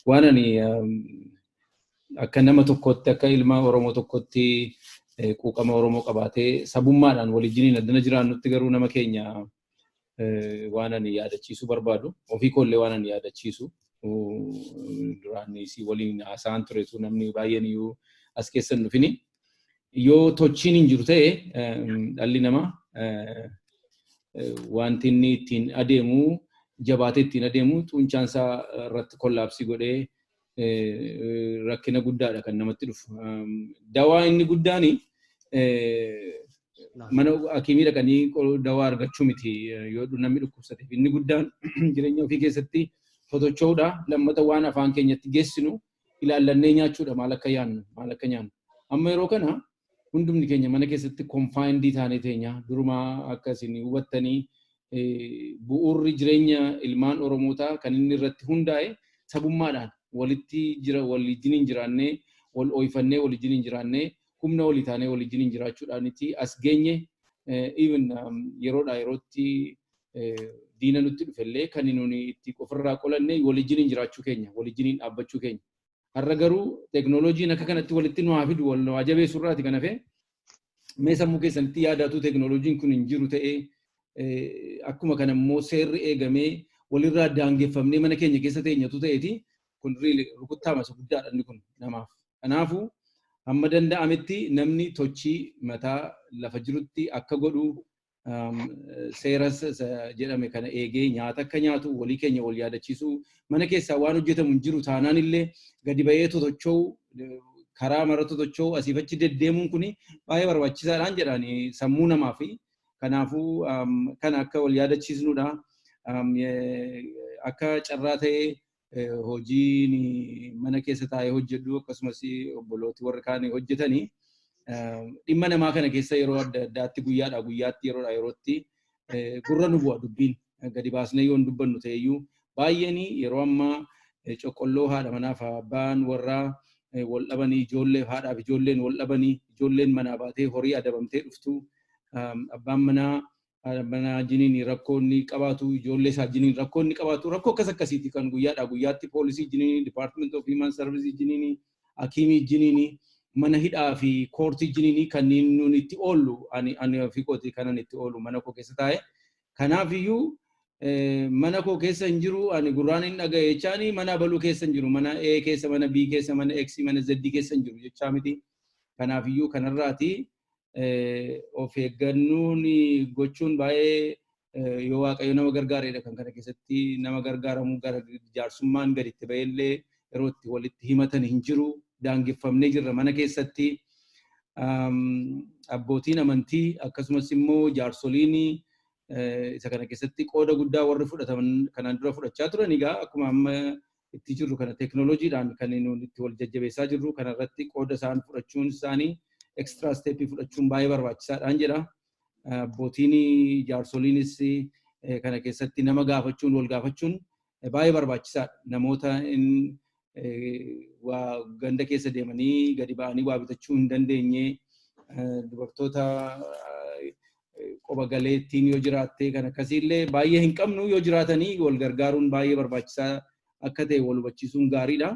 Waan ani akka nama tokkotti, akka ilma Oromoo tokkotti, quuqama Oromoo qabaatee sabummaadhaan waliijiniin addana jiraannutti garuu nama keenya waan ani yaadachiisuu barbaadu, ofii koollee waan ani yaadachiisu, duraan si waliin haasa'an turetu namni baay'een iyyuu as keessa hin dhufini. Yoo tochiin hin jiru ta'e, dhalli namaa wanti inni ittiin adeemu, jabaatee ittiin adeemu, xuunchaan isaa irratti collapse godhee rakkina guddaadha kan namatti dhufu. Dawaa inni guddaan mana hakiimii dhaqanii dawaa argachuu miti yoo namni dhukkubsateef. Inni guddaan jireenya ofii keessatti totocho'uudha. Lammata waan afaan keenyatti geessinu ilaallannee nyaachuudha, maal akka yaannu, maal akka nyaannu. Amma yeroo kana hundumni keenya mana keessatti confined taanee teenya. Durumaa akka isin hubattanii, bu'uurri jireenya ilmaan Oromootaa kan inni irratti hundaa'e sabummaadhaan walitti jira, waliijiniin jiraannee, wal ooyifannee, waliijiniin jiraannee, humna walii taanee waliijiniin jiraachuudhaaniti as geenye. Even yeroodhaa yerootti diina nutti dhufellee kan nuni itti ofirraa qolanne waliijiniin jiraachuu keenya, waliijiniin dhaabbachuu keenya. Har'a garuu teeknooloojiin akka kanatti walitti nu haa fidu, wal nu haa jabeessu irraati kan hafe, mee sammuu keessanitti yaadaatu, teeknooloojiin kun hin jiru ta'ee, akkuma kana immoo seerri eegamee walirraa daangeffamnee mana keenya keessa teenyatu ta'eeti, kun rukuttaa masa guddaadha inni kun namaaf. Kanaafuu hamma danda'ametti namni tochii mataa lafa jirutti akka godhu, seera jedhame kana eegee nyaata akka nyaatu walii keenya wal yaadachiisuu, mana keessaa waan hojjetamu hin jiru taanaan illee gadi ba'ee totocho'u, karaa mara totocho'u, asiif achi deddeemuun kun baay'ee barbaachisaadhaan jedhani sammuu namaa fi kanaafuu kana akka wal yaadachiisnudha. Akka carraa ta'ee hojiin mana keessa taa'ee hojjedhu, akkasumas obbolooti warri kaan hojjetanii, dhimma namaa kana keessa yeroo adda addaatti, guyyaadhaa guyyaatti, yeroodhaa yerootti gurra nu bu'a. Dubbiin gadi baasnee yoo hin dubbannu ta'eyyuu, baay'een yeroo ammaa coqqolloo haadha manaaf abbaan warraa wal dhabanii, ijoollee haadhaaf ijoolleen wal dhabanii, ijoolleen manaa baatee horii adabamtee dhuftu, abbaan manaa haadha manaa jiniin rakkoo inni qabaatu, ijoollee isaa jiniin rakkoo inni qabaatu, rakkoo akkas akkasiiti kan guyyaadhaa guyyaatti poolisii jiniin, Department of Human Services jiniin, hakiimii jiniin, mana hidhaa fi koortii jiniin kanneen nuti itti oollu. Ani ofii kooti kanan itti oolu mana koo keessa taa'e. Kanaaf iyyuu mana koo keessa hin jiru, ani gurraan hin dhaga'e jechaani mana abaluu keessa hin jiru, mana A keessa, mana B keessa, mana X, mana Z keessa hin jiru jechaa miti. Kanaaf iyyuu kanarraati of eeggannoon gochuun baay'ee, yoo Waaqayyo nama gargaaredha kan kana keessatti nama gargaaramu. Gara jaarsummaan gadi itti ba'ellee yeroo itti walitti himatan hin jiru, daangeffamnee jirra mana keessatti. Abbootiin amantii akkasumas immoo jaarsoliin isa kana keessatti qooda guddaa warri fudhataman kanaan dura fudhachaa turan, egaa akkuma amma itti jirru kana teeknooloojiidhaan kan nuti itti wal jajjabeessaa jirru kana irratti qooda isaan fudhachuun isaanii, extra step fudhachuun baay'ee barbaachisaadhaan jedha. Abbootiin jaarsoliinis kana keessatti nama gaafachuun, wal gaafachuun baay'ee barbaachisaadha. Namoota waa ganda keessa deemanii gadi ba'anii waa bitachuu hin dandeenye, dubartoota qoba galeettiin yoo jiraatte, kan akkasiillee baay'ee hin qabnu, yoo jiraatanii wal gargaaruun baay'ee barbaachisaa akka ta'e wal hubachiisuun gaariidha.